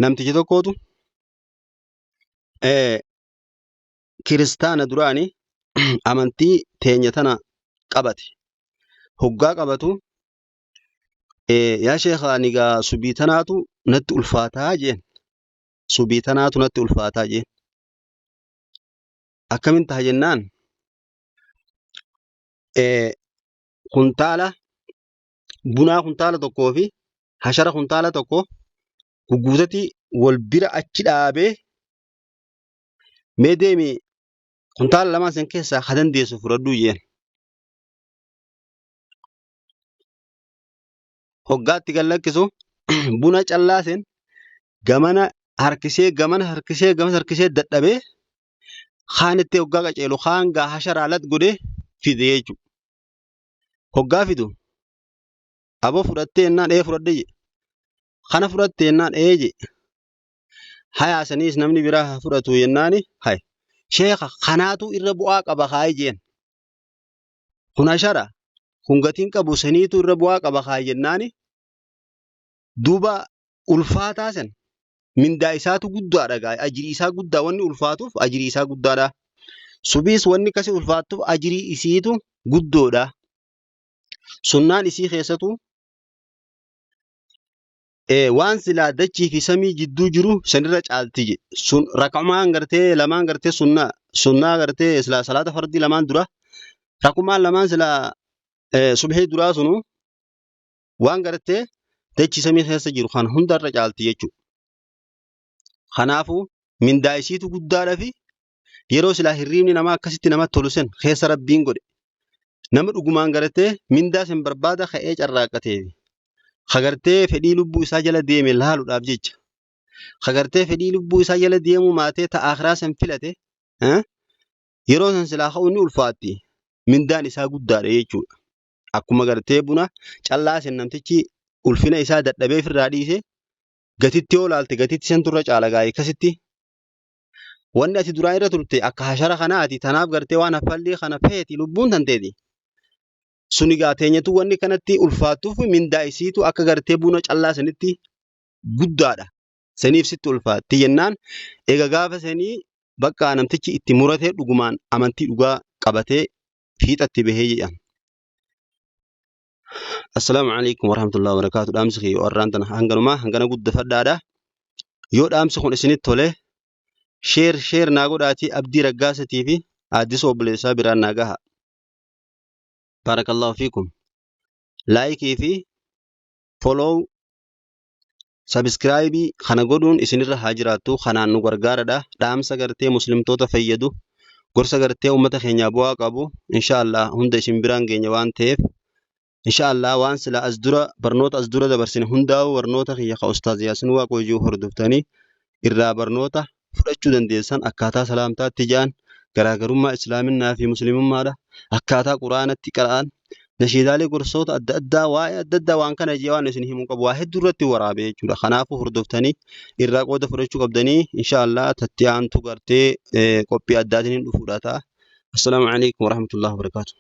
Namtichi tokkootu kiristaana duraani amantii teenya tana qabate. Hoggaa qabatu yaa sheekha ani gaa subii tanaatu natti ulfaataa jeen. Subii tanaatu natti ulfaataa jeen. Akkamin taha jennaan kuntaala bunaa kuntaala tokkoo fi hashara kuntaala tokko gugguutati wal bira achi dhaabee mee deemi kuntaala lamaan san keessaa ka dandeessu fudhadhuu jeen. Hoggaatti gad lakkisu buna callaa sen gamana harkisee gamana harkisee gamas harkisee dadhabee kaanitti hoggaa qaceelu kaan gaa hasharaa lat godhee fide jechuudha. Hoggaa fidu aboo fudhattee jennaan ee fudhadhe jedhe. Kana fudhatte jennaan ee jedhe. Hayaa saniis namni biraa haa fudhatu jennaani hay sheekha kanaatu irra bu'aa qaba kaayi jeen. Kun hashara kun gatiin qabu saniitu irra bu'aa qaba kaayi jennaani duuba ulfaataa san mindaa isaatu guddaadha gaa ajrii isaa guddaa wanni ulfaatuuf ajrii isaa guddaadha. Subiis wanni akkasi ulfaattuuf ajrii isiitu guddoodha. Sunnaan isii keessatu waan silaa dachii fi samii jidduu jiru sanirra caalti jedhe. Sun rakamaan gartee lamaan gartee sunnaa sunnaa gartee silaa salaata fardii lamaan dura rakumaan lamaan silaa subhii duraa sunu waan gartee dachii samii keessa jiru kan hundarra caalti jechuudha. Kanaafuu mindaa isiitu guddaadha fi yeroo silaa hirriibni namaa akkasitti namatti tolu sen keessa rabbiin godhe nama dhugumaan gartee mindaa sen barbaada ka'ee carraaqqatee fi ka gartee fedhii lubbuu isaa jala deeme laaluudhaaf jecha ka gartee fedhii lubbuu isaa jala deemuu maatee ta akhiraa sen filate yeroo san silaa ka'uun ni ulfaatti mindaan isaa guddaadha jechuudha. Akkuma gartee buna callaa sen namtichi ulfina isaa dadhabee ofirraa dhiise gatitti yoo laalte gatitti sentu irra caala gaa'e akkasitti wanni ati duraan irra turte akka hashara kanaati tanaaf gartee waan haffallii kana feeti lubbuun tanteeti. Suni gaa teenyatu wanni kanatti ulfaattuuf mindaa isiitu akka gartee buna callaa sanitti guddaadha. Saniif sitti ulfaatti jennaan eega gaafa sanii bakka namtichi itti muratee dhugumaan amantii dhugaa qabatee fiixatti bahee jedhan. Assalaamu alaikum warahmatullahi wabarakatuh. Dhaamsi kiyya warraan tana hanganumaa hangana guddifadhaadha. Yoo dhaamsi kun isinitti tole sheer sheer naa godhaatii Abdii Raggaasatii fi Addisuu obboleessaa biraan naa gaha. Barakallahu fiikum. Laayikii fi follow sabiskiraayibii kana godhuun isinirra haa jiraattu kanaan nu gargaaradha. Dhaamsa gartee muslimtoota fayyadu gorsa gartee uummata keenyaa bu'aa qabu insha Allah hunda isin biraan geenya waan ta'eef insha Allah waan sila as dura barnoota as dura dabarsine hundaa'u barnoota kiyya ka Ustaaz Yaasin Waaqoo jiru hordoftanii irraa barnoota fudhachuu dandeessan akkaataa salaamtaatti ja'an garaagarummaa islaaminaa fi muslimummaadha akkaataa quraanatti qara'an nashiidaalee gorsoota adda addaa waa'ee adda addaa waan kana jee waan isin himuu qabu waa hedduu irratti waraabe jechuudha kanaafuu hordoftanii irraa qooda fudhachuu qabdanii insha Allah tatti aantu gartee qophii addaatiin hin dhufuudha ta'a assalaamu alaikum warahmatullahi wabarakaatuh.